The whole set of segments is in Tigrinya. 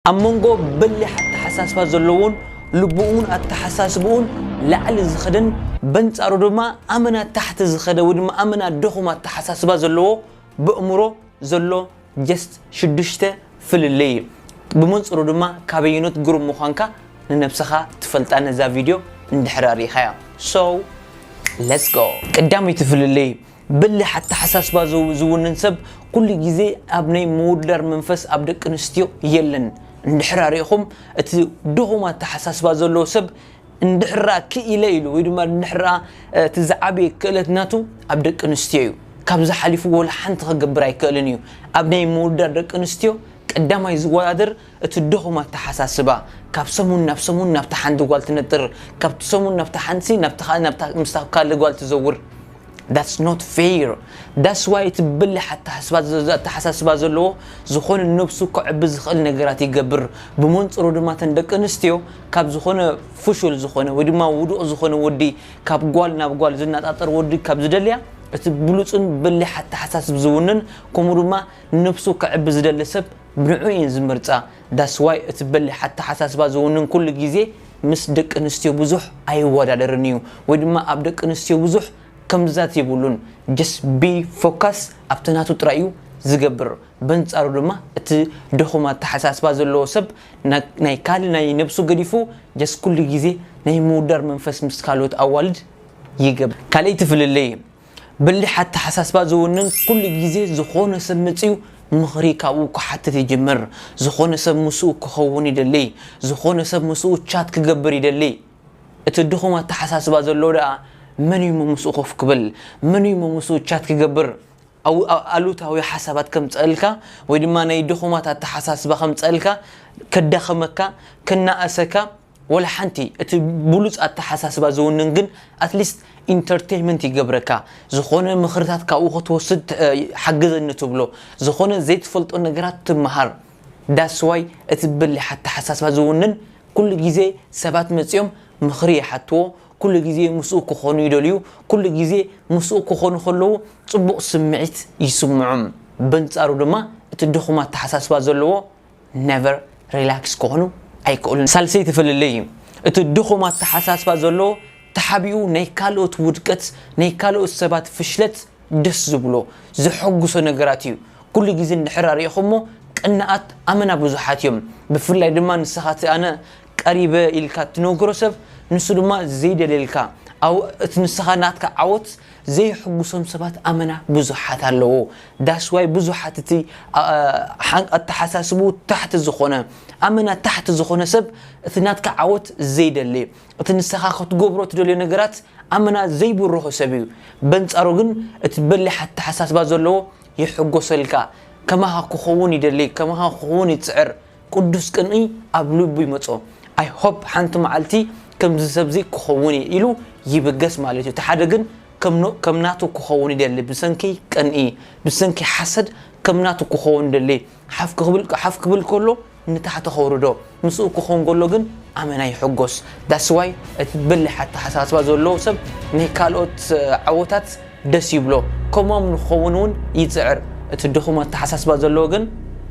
ኣብ መንጎ በሊሕ ኣተሓሳስባ ዘለዎን ልብኡን ኣተሓሳስብኡን ላዕሊ ዝኸደን በንጻሩ ድማ ኣመና ታሕቲ ዝኸደ ወይ ድማ ኣመና ድኹም ኣተሓሳስባ ዘለዎ ብእምሮ ዘሎ just ሽዱሽተ ፍልልይ እዩ። ብመንጽሩ ድማ ካበየኖት ግሩም ምዃንካ ንነብስኻ ትፈልጣ ነዛ ቪድዮ እንድሕር ኣርኢኻያ። So let's go። ቀዳመይቲ ፍልልይ፣ በሊሕ ኣተሓሳስባ ዝው- ዝውንን ሰብ ኩሉ ግዜ ኣብ ናይ ምውዳር መንፈስ ኣብ ደቂ ኣንስትዮ የለን። እንድሕር ኣሪእኹም እቲ ድኹም ኣተሓሳስባ ዘለዎ ሰብ እንድሕራ ክኢለ ኢሉ ወይ ድማ እንድሕራ እቲ ዝዓበየ ክእለት ናቱ ኣብ ደቂ ኣንስትዮ እዩ። ካብዚ ሓሊፉ ወላ ሓንቲ ክገብር ኣይክእልን እዩ። ኣብ ናይ ምውዳር ደቂ ኣንስትዮ ቀዳማይ ዝወዳደር እቲ ድኹም ኣተሓሳስባ፣ ካብ ሰሙን ናብ ሰሙን ናብታ ሓንቲ ጓል ትነጥር፣ ካብቲ ሰሙን ናብታ ሓንቲ ናብታ ካ- ናብታ ምስታ ካልእ ጓል ትዘውር። That's not fair. That's why እቲ በሊሕ ኣተሓስባ- ኣተሓሳስባ ዘለዎ ዝኾነ ነብሱ ከዕቢ ዝኽእል ነገራት ይገብር። ብመንጽሩ ድማ እተን ደቂ ኣንስትዮ ካብ ዝኾነ ፍሹል ዝኾነ ወይ ድማ ውዱቕ ዝኾነ ወዲ፣ ካብ ጓል ናብ ጓል ዝነጣጠር ወዲ ካብ ዝደልያ፣ እቲ ብሉጽን በሊሕ ኣተሓሳስብ ዝውንን ከምኡ ድማ ነብሱ ከዕቢ ዝደሊ ሰብ ንዑ እየን ዝመርጻ። That's why እቲ በሊሕ ኣተሓሳስባ ዝውንን ኩሉ ግዜ ምስ ደቂ ኣንስትዮ ብዙሕ ኣይወዳደርን እዩ ወይ ድማ ኣብ ደቂ ኣንስትዮ ብዙሕ ከምዛት የብሉን። Just be focus ኣብቲ ናቱ ጥራይ እዩ ዝገብር። በንጻሩ ድማ እቲ ድኹም ኣተሓሳስባ ዘለዎ ሰብ ና- ናይ ካልእ ናይ ነብሱ ገዲፉ just ኩሉ ግዜ ናይ ምውዳር መንፈስ ምስ ካልኦት ኣዋልድ ይገብር። ካልኣይቲ ፍልልይ፣ በሊሕ ኣተሓሳስባ ዝውንን ኩሉ ግዜ ዝኾነ ሰብ መጺኡ ምኽሪ ካብኡ ክሓትት ይጅምር። ዝኾነ ሰብ ምስኡ ክኸውን ይደሊ። ዝኾነ ሰብ ምስኡ ቻት ክገብር ይደሊ። እቲ ድኹም ኣተሓሳስባ ዘለዎ ደኣ መን እዩ እሞ ምስኡ ኮፍ ክብል? መን እዩ እሞ ምስኡ ቻት ክገብር? ኣው- ኣ- ኣሉታዊ ሓሳባት ከምጸእልካ ወይ ድማ ናይ ድኹማት ኣተሓሳስባ ከምጸእልካ ከዳኸመካ ከናእሰካ ወላ ሓንቲ። እቲ ብሉጽ ኣተሓሳስባ ዝውንን ግን ኣትሊስት ኢንተርቴይንመንት ይገብረካ። ዝኾነ ምኽርታት ካብኡ ክትወስድ እ፣ ሓግዘኒ ትብሎ። ዝኾነ ዘይትፈልጦ ነገራት ትመሃር። That's why እቲ በሊሕ ኣተሓሳስባ ዝውንን ኩሉ ግዜ ሰባት መጺኦም ምኽሪ ይሓትዎ። ኩሉ ግዜ ምስኡ ክኾኑ ይደልዩ። ኩሉ ግዜ ምስኡ ክኾኑ ከለዉ ጽቡቕ ስምዒት ይስምዖም። በንጻሩ ድማ እቲ ድኹም ኣተሓሳስባ ዘለዎ ነቨር ሪላክስ ክኾኑ ኣይክእሉን። ሳልሰይቲ ፍልልይ እዩ። እቲ ድኹም ኣተሓሳስባ ዘለዎ ተሓቢኡ ናይ ካልኦት ውድቀት፣ ናይ ካልኦት ሰባት ፍሽለት ደስ ዝብሎ፣ ዘሐጉሶ ነገራት እዩ። ኩሉ ግዜ እንድሕር ኣሪእኹሞ ቅንኣት ኣመና ብዙሓት እዮም። ብፍላይ ድማ ንስኻ እቲ ኣነ ቀሪበ ኢልካ ትነግሮ ሰብ ንሱ ድማ ዘይደልየልካ፣ ኣብ እቲ ንስኻ ናትካ ዓወት ዘይሕጉሶም ሰባት ኣመና ብዙሓት ኣለዉ። That's why ብዙሓት እቲ ኣ- ሓን- ኣተሓሳስቡ ታሕቲ ዝኾነ ኣመና ታሕቲ ዝኾነ ሰብ እቲ ናትካ ዓወት ዘይደሊ፣ እቲ ንስኻ ክትገብሮ ትደልዮ ነገራት ኣመና ዘይብርሆ ሰብ እዩ። በንጻሩ ግን እቲ በሊሕ ኣተሓሳስባ ዘለዎ ይሕጎሰልካ። ከማኻ ክኸውን ይደሊ፣ ከማኻ ክኸውን ይጽዕር። ቅዱስ ቅንኢ ኣብ ልቡ ይመጾ። I hope ሓንቲ መዓልቲ ከምዚ ሰብዚ ክኸውን እየ ኢሉ ይብገስ ማለት እዩ። እቲ ሓደ ግን ከም ኖ- ከም ናቱ ክኸውን ይደሊ። ብሰንኪ ቅንኢ፣ ብሰንኪ ሓሰድ ከም ናቱ ክኸውን ይደሊ። ሓፍ ክብል ሓፍ ክብል ከሎ ንታሕቲ ከውርዶ፣ ምስኡ ክኸውን ከሎ ግን ኣመና ይሕጎስ። That's why እቲ በሊሕ ኣተሓሳስባ ዘለዎ ሰብ ናይ ካልኦት እ፣ ዓወታት ደስ ይብሎ። ከምኦም ንክኸውን እውን ይጽዕር። እቲ ድኹም ኣተሓሳስባ ዘለዎ ግን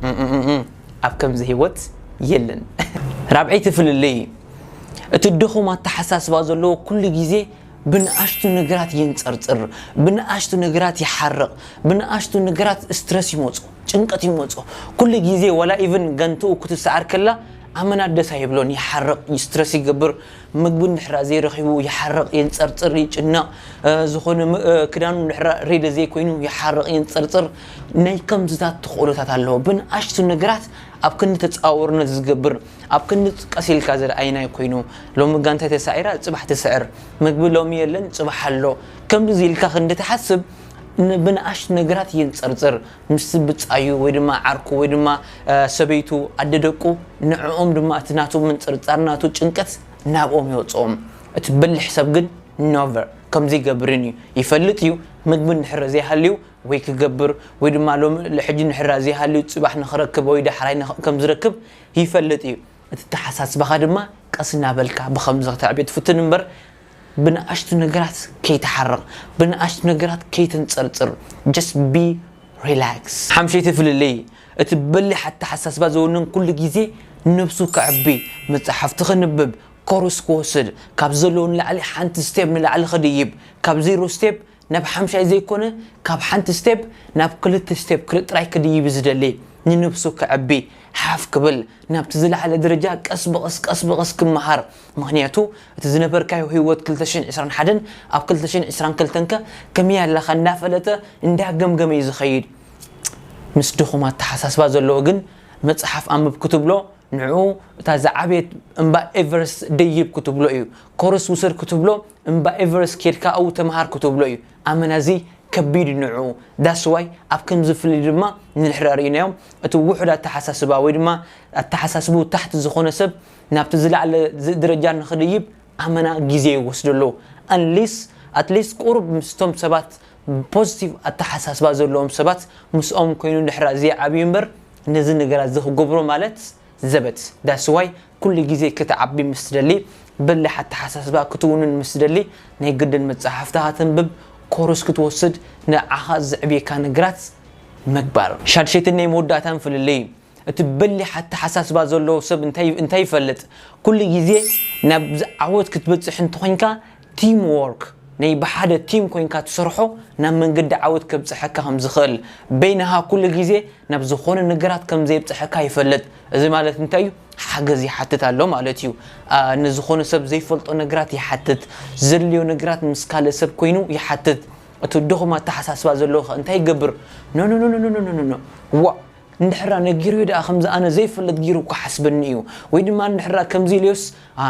እም፣ እም፣ እም፣ እም፣ ኣብ ከምዚ ህይወት የለን። ራብዐይቲ ፍልልይ፣ እቲ ድኹም ኣተሓሳስባ ዘለዎ ኩሉ ግዜ ብንኣሽቱ ነገራት የንጸርጽር፣ ብንኣሽቱ ነገራት ይሓርቕ፣ ብንኣሽቱ ነገራት ስትረስ ይመጾ፣ ጭንቀት ይመጾ። ኩሉ ግዜ ዋላ ኢቭን ገንትኡ ክትሰዓር ከላ ኣመና ደስ ኣይብሎን፣ ይሓርቕ፣ ስትረስ ይገብር። ምግቢ እንድሕራ ዘይረኺቡ ይሓርቕ፣ የንጸርጽር፣ ይጭነቕ። እ፣ ዝኾነ ም- እ፣ ክዳኑ እንድሕራ ሬዲ ዘይኮይኑ ይሓርቕ፣ የንጸርጽር። ናይ ከምዝታት ተኽእሎታት ኣለዎ። ብንኣሽቱ ነገራት ኣብ ክንዲ ተጻዋርነት ዝገብር፣ ኣብ ክንዲ ቀስ ኢልካ ዝረኣይናይ ኮይኑ፣ ሎሚ ጋንታ ተሳዒራ፣ ጽባሕ ትስዕር። ምግቢ ሎሚ የለን፣ ጽባሕ ኣሎ። ከምዚ ኢልካ ክንዲ ትሓስብ፣ ን- ብንኣሽቱ ነገራት የንጸርጽር። ምስ ብጻዩ ወይ ድማ ዓርኩ ወይ ድማ፣ እ፣ ሰበይቱ፣ ኣደ ደቁ፣ ንዕኦም ድማ እቲ ናቱ ምንጽርጻር፣ ናቱ ጭንቀት ናብኦም ይወጽኦም። እቲ በሊሕ ሰብ ግን ነቨር ከምዚ ይገብርን እዩ። ይፈልጥ እዩ፣ ምግቢ እንድሕር ዘይሃልዩ ወይ ክገብር ወይ ድማ ሎሚ ሕጂ እንድሕር ዘይሃልዩ ጽባሕ ንኽረክብ ወይ ዳሕራይ ንኽ- ከም ዝረክብ ይፈልጥ እዩ። እቲ ተሓሳስባኻ ድማ ቀስ እናበልካ ብኸምዚ ከተዕብዮ ትፍትን እምበር፣ ብንኣሽቱ ነገራት ከይትሓርቕ፣ ብንኣሽቱ ነገራት ከይትንጸርጽር፣ just be relax። ሓምሸይቲ ፍልልይ፣ እቲ በሊሕ ኣተሓሳስባ ዝውንን ኩሉ ግዜ ነብሱ ከዕቢ፣ መጻሕፍቲ ክንብብ፣ ኮርስ ክወስድ፣ ካብ ዘለዎ ንላዕሊ ሓንቲ ስቴፕ ንላዕሊ ክድይብ፣ ካብ ዜሮ ስቴፕ ናብ ሓምሻይ ዘይኮነ ካብ ሓንቲ ስቴፕ ናብ ክልተ ስቴፕ ክል ጥራይ ክድይብ ዝደሊ፣ ንነብሱ ከዕቢ፣ ሓፍ ክብል፣ ናብቲ ዝለዓለ ደረጃ ቀስ ብቐስ ቀስ ብቐስ ክመሃር። ምክንያቱ እቲ ዝነበርካዮ ህይወት ክልተ ሽሕን ዕስራን ሓደን ኣብ ክልተ ሽሕን ዕስራን ክልተን ከ ከመይ ኣለኻ እንዳፈለጠ እንዳገምገመ እዩ ዝኸይድ። ምስ ድኹም ኣተሓሳስባ ዘለዎ ግን መጽሓፍ ኣንብብ ክትብሎ ንዕኡ እታ ዝዓበየት እምባ ኤቨረስት ደይብ ክትብሎ እዩ። ኮርስ ውሰድ ክትብሎ እምባ ኤቨረስት ኬድካ ኣብኡ ተምሃር ክትብሎ እዩ። ኣመና እዚ ከቢድ እዩ ንዕኡ። ዳስዋይ ኣብ ከምዚ ፍልይ ድማ ንድሕር ኣርእናዮም እቲ ውሑድ ኣተሓሳስባ ወይ ድማ ኣተሓሳስቡ ታሕቲ ዝኾነ ሰብ ናብቲ ዝለዓለ ዝ- ደረጃ ንኽድይብ ኣመና ግዜ ይወስደሉ። ኣንሊስ ኣትሊስት ቁሩብ ምስቶም ሰባት ፖዚቲቭ ኣተሓሳስባ ዘለዎም ሰባት ምስኦም ኮይኑ ድሕራ ዘይዓብዩ እምበር ነዚ ነገራት እዚ ክገብሮ ማለት ዘበት። ዳስዋይ ኩሉ ግዜ ክትዓቢ ምስ ትደሊ፣ በሊሕ ኣተሓሳስባ ክትውንን ምስ ትደሊ፣ ናይ ግድን መጻሕፍትኻ ተንብብ፣ ኮርስ ክትወስድ፣ ንዓኻ ዘዕብየካ ነገራት ምግባር። ሻድሸይትን ናይ መወዳእታን ፍልልይ፣ እቲ በሊሕ ኣተሓሳስባ ዘለዎ ሰብ እንታይ እንታይ ይፈልጥ? ኩሉ ግዜ ናብ ዝዓወት ክትበጽሕ እንተኾይንካ ቲም ወርክ ናይ ብሓደ ቲም ኮይንካ ትሰርሖ ናብ መንገዲ ዓወት ከብጽሐካ ከም ዝኽእል በይንኻ ኩሉ ግዜ ናብ ዝኾነ ነገራት ከም ዘየብጽሐካ ይፈልጥ። እዚ ማለት እንታይ እዩ? ሓገዝ ይሓትት ኣሎ ማለት እዩ። ንዝኾነ ሰብ ዘይፈልጦ ነገራት ይሓትት፣ ዘድልዮ ነገራት ምስ ካልእ ሰብ ኮይኑ ይሓትት። እቲ ድኹም ኣተሓሳስባ ዘለዎ ከ እንታይ ይገብር? ኖ ኖ ኖ ኖ ኖ ኖ ኖ ኖ ዋ እንድሕራ ነጊሩ ደኣ ከምዚ ኣነ ዘይፈልጥ ጊሩ እኮ ሓስበኒ እዩ፣ ወይ ድማ እንድሕራ ከምዚ ኢልዮስ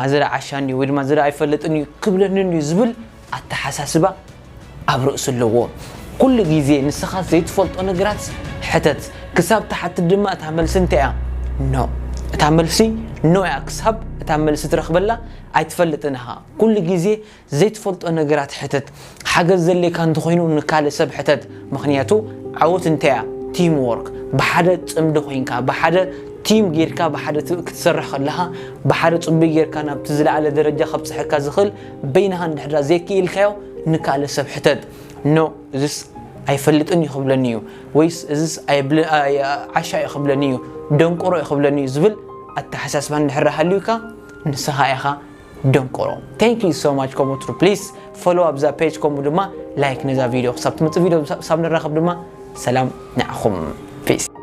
እዚ ደኣ ዓሻኒ ወይ ድማ እዚ ደኣ ኣይፈልጥን እዩ ክብለኒ እዩ ዝብል ኣተሓሳስባ ኣብ ርእሱ ኣለዎ። ኩሉ ግዜ ንስኻ ዘይትፈልጦ ነገራት ሕተት። ክሳብ ትሓትት ድማ እታ መልሲ እንታይ እያ? ኖ። እታ መልሲ ኖ እያ። ክሳብ እታ መልሲ ትረኽበላ ኣይትፈልጥን ኢኻ። ኩሉ ግዜ ዘይትፈልጦ ነገራት ሕተት። ሓገዝ ዘድልየካ እንተኾይኑ ንካልእ ሰብ ሕተት። ምኽንያቱ ዓወት እንታይ እያ? ቲም ወርክ። ብሓደ ጽምዲ ኮይንካ፣ ብሓደ ቲም ጌርካ፣ ብሓደ ት- ክትሰርሕ ከለኻ፣ ብሓደ ጽቡይ ጌርካ ናብቲ ዝለዓለ ደረጃ ከብጽሐካ ዝኽእል በይንኻ እንድሕር ዘይክኢልካዮ ንካልእ ሰብ ሕተት። ኖ እዝስ ኣይፈልጥን እዩ ክብለኒ እዩ፣ ወይስ እዝስ ኣየብል- ኣይ- ዓሻ እዩ ክብለኒ እዩ፣ ደንቆሮ እዩ ክብለኒ እዩ ዝብል ኣተሓሳስባ እንድሕር ሃልዩካ ንስኻ ኢኻ ደንቆሮ። Thank you so much። ከምኡ ትሩ ፕሊስ ፎሎ ኣብዛ ፔጅ፣ ከምኡ ድማ ላይክ ነዛ ቪድዮ። ክሳብ ትመጽእ ቪድዮ ሳብ ንራኸብ ድማ ሰላም ንዓኹም። ፒስ።